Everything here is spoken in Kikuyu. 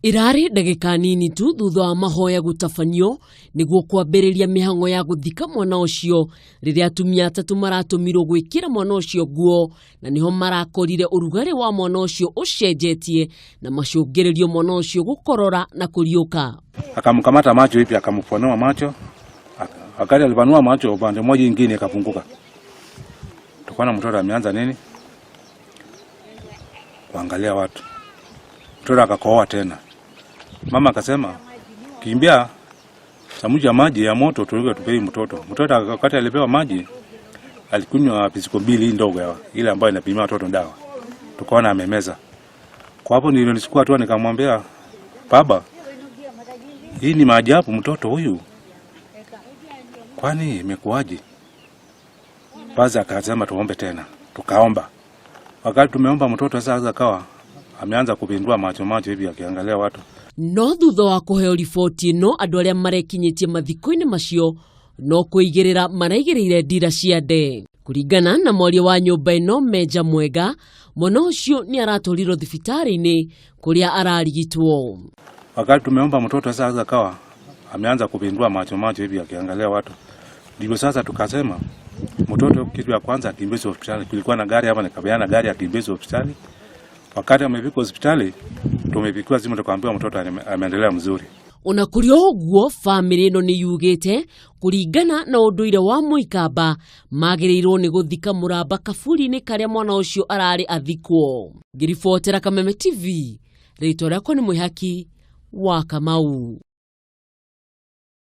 Ĩrarĩ ndagĩka nini tu thutha wa mahoya gũtabanio nĩguo kwambĩrĩria mĩhang'o ya gũthika mwana ũcio rĩrĩa atumia atatũ maratũmirwo gwĩkĩra mwana ũcio nguo na nĩho marakorire ũrugarĩ wa mwana ũcio ũcenjetie na macũngĩrĩrio mwana ũcio gũkorora na kũriũka. Akamkamata macho hivi, akampanua macho. Wakati alipanua macho, upande mmoja ingine ikafunguka. Tukaona mtoto ameanza nini kuangalia watu. Mtoto akakohoa tena. Mama akasema, "Kimbia chemsha maji ya moto tuweke tupei mtoto." Mtoto wakati alipewa maji, alikunywa vijiko mbili ndogo ya ile ambayo inapimia watoto dawa. Tukaona amemeza. Kwa hapo ndio nilichukua hatua, nikamwambia, "Baba, hii ni maajabu, mtoto huyu, kwani imekuwaje?" Basi akasema tuombe tena, tukaomba. Wakati tumeomba, mtoto sasa akawa ameanza kupindua macho macho hivi akiangalia watu. No thutha wa kũheo riboti ĩno, andũ arĩa marekinyĩtie mathiko-inĩ macio no kũigĩrĩra maraigĩrĩire ndira cia nde. Kũringana na mwaria wa nyũmba ĩno Meja Mwega, mwana ũcio nĩ aratwarirwo thibitarĩ-inĩ kũrĩa ararigitwo. Wakati tumeomba, mtoto sasa akawa ameanza kupindua macho macho hivi akiangalia watu. Ndivyo sasa tukasema mtoto kitu ya kwanza akimbizwe hospitali. Kulikuwa na gari hapa, nikapeana gari akimbizwe hospitali. Wakati amefika hospitali, tumepigiwa simu tukaambiwa mtoto ameendelea mzuri. Ona kũrĩ o ũguo, bamĩrĩ ĩno nĩ yugĩte kũringana na ũndũire wa mũikamba magĩrĩirwo nĩ gũthika mũramba kaburi-inĩ karĩa mwana ũcio ararĩ athikwo. Ngĩribotera Kameme TV, rĩtwa rĩakwa nĩ Mwĩhaki wa Kamau.